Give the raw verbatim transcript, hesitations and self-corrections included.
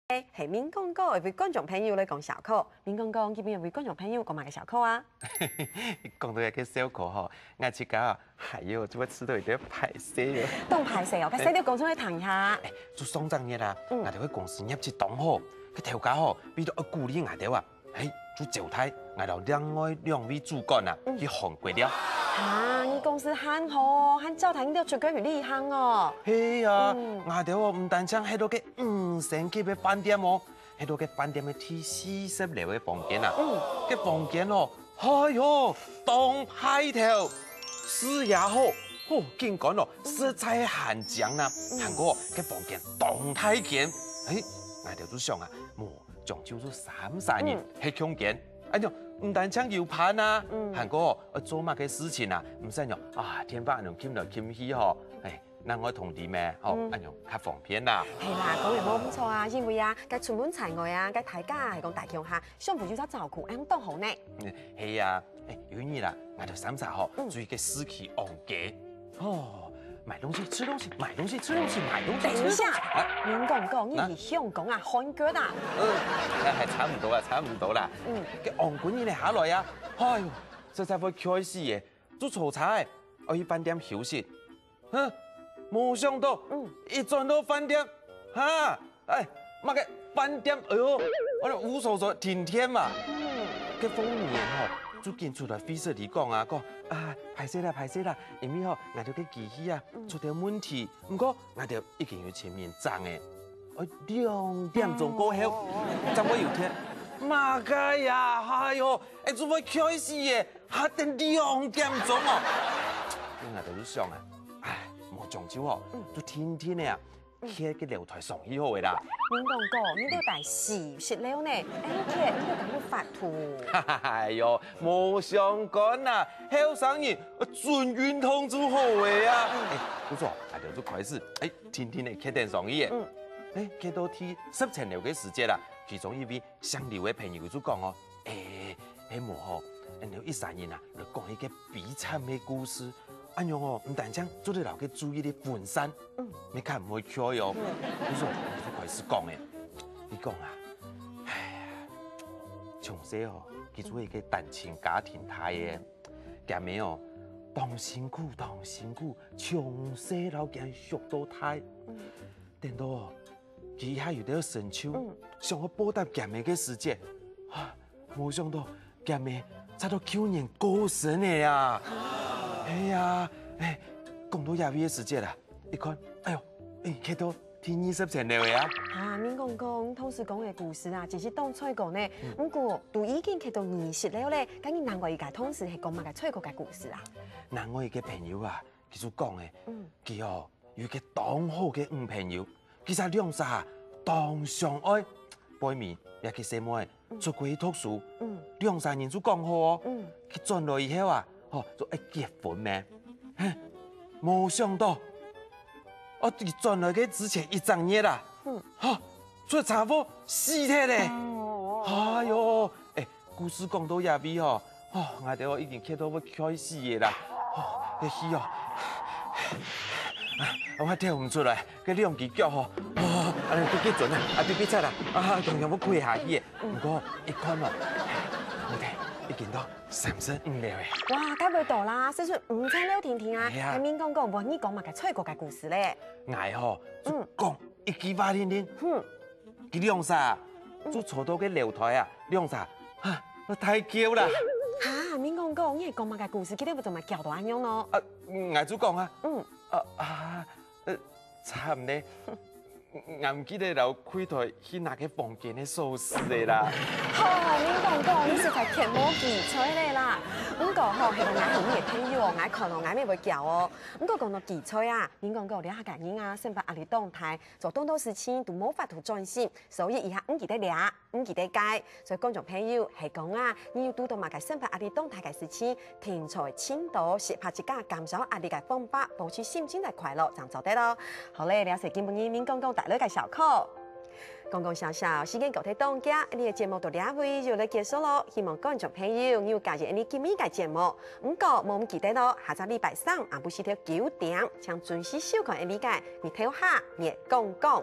係明光哥為觀眾朋友來講笑科。明光哥，今晡日為觀眾朋友講麼个笑科啊？講到這个笑科吼，𠊎自家啊，還有就會試著有點歹勢哦。當歹勢哦，該細條講出來聽一下。欸，就上隻月啊，嗯。𠊎兜个公司業績當好，該頭家吼，為著愛鼓勵𠊎兜啊，欸，就招待𠊎兜另外兩位主管啊，嗯。去韓國尞。啊，你公司還好，還招待你兜出國去旅行哦。係啊，嗯。𠊎兜哦，毋單淨歇到該五星級个飯店哦，歇到該飯店个第四十樓个房間啊。嗯。該房間哦，哎喲，當派頭，視野好，吼，景觀哦，實在還靚啊。嗯。還過該房間當大間，欸，𠊎兜就想啊，無 將就係三儕人歇共間。哎喲，毋單淨有伴啊，嗯。還過愛做麼个事情啊，毋使用啊電話恁樣撳來撳去吼，哎，另外通知咩，吼，嗯。恁樣較方便啦。係啦，講也無毋著啊，因為啊，該出門在外啊，該大家係講大共下，相互有隻照顧，恁樣當好呢。嗯，係啊，哎，有一日啦，𠊎兜三儕吼，嗯。就去該市區逛街。 哦，買東西，吃東西，買東西，吃東西，買東西，等一下，吃東西。啊？明光哥，你啊？係香港啊，韓國啊？呃，該還差毋多啦，差毋多啦。嗯。該韓國人呢下來啊，哎喲，實在會𤸁死耶！就坐車仔，愛去飯店休息。哼，無想到，嗯。一轉到飯店，哈， 哎，麼个飯店，哎喲，𠊎烏索索停電嘛。嗯。該服務員吼，就緊出來會失禮講啊，講啊，歹勢啦，歹勢啦，因為吼，𠊎兜个機器啊，嗯。出點問題，毋過𠊎兜已經有請人整欸，愛兩點鐘過後，哦。正會有電。麼个呀，哎喲，哎，就會𤸁死耶，還等兩點鐘哦。𠊎兜就想啊，哎，無將就吼，嗯。就定定仔啊， 去該樓梯上去好个啦。明光哥，你兜戴四十樓呢，恁樣去，你兜敢有法度？哎喲，無相干啦，後生人，呃，準運動就好个啊。哎，不錯，大家就開始，哎，定定仔去等上去个。嗯。哎，去到第十層樓个時節啦，其中一位姓劉个朋友就講哦，哎，係無吼，恁樣一儕人啊，來講一個悲慘个故事。 恁樣哦，毋單淨做得摎該注意力分散，嗯。也較毋會𤸁哦。嗯。故所，𠊎就開始講欸，你講啊，哎呀，從細哦，佢就係一個單親家庭大个，厥姆哦，當辛苦，當辛苦，從細摎厥畜到大。嗯。等到哦，佢一下有兜成就，嗯。想愛報答厥姆个時節，啊， 無想到厥姆差到舊年過身了啊！哎呀，哎，講到這位个時節啊，一看，哎喲，哎，去到第二十層樓了啊！啊，明光哥，你同事講个故事啊，真係當趣个呢。嗯。毋過，都已經去到二十樓了，該你另外一個同事係講麼个趣个个故事啊？另外一個朋友啊，佢就講欸，嗯。佢哦， 有一個當好个女朋友，佢儕兩儕啊當相愛。背尾這個細妹出國去讀書，嗯。兩儕人就講好哦，嗯。佢轉來以後啊，吼，就愛結婚咩。嘿，無想到，哦，佢轉來个之前一隻月啊，嗯。吼，出車禍死忒咧。哦。哎喲，哎， 故事講到這位吼，哦，𠊎兜已經𤸁到會𤸁死个啦。哦，該氣哦。啊，𠊎跳毋出來，該兩支腳吼，哦，恁樣逼逼顫啊，啊，逼逼掣啦，啊，強強會跪下去个。毋過一看哦，𠊎兜已經到三十五樓欸。哇，該會到啦，四十五層樓定定啊，係啊。還明光哥，無你講麼个趣个个故事咧？𠊎吼，就嗯。講一句話定定。嗯。 佢兩儕啊，嗯。就坐到該樓梯啊，兩儕，哈，都大噭啦。哈，明光哥，你係講麼个故事？佢兜會做麼噭到恁樣呢？啊，𠊎就講啊，嗯。啊，啊，呃，慘呢，𠊎毋記得摎櫃台去拿該房間个鎖匙个啦。吼，明光哥，你實在忒無記性了啦。毋過吼，係講𠊎係你个朋友哦，𠊎看哦，𠊎乜會噭哦。毋過講到記性啊，明光哥，這下个人啊，生活壓力當大， 做當多事情都無法度專心，所以一下毋記得這，毋記得該。所以觀眾朋友，係講啊，你有堵到麼个生活壓力當大个事情，定著尋到適合自家減少壓力个方法，保持心情來快樂，正做得哦。好咧，這係今晡日明光哥帶來个笑科。講講笑笑，時間過忒當遽，𠊎兜个節目到這位就來結束咯。希望觀眾朋友你有喜歡𠊎兜今晡日个節目，毋過莫毋記得哦，下隻禮拜三暗晡時頭九點，請準時收看𠊎兜个日頭下月光光。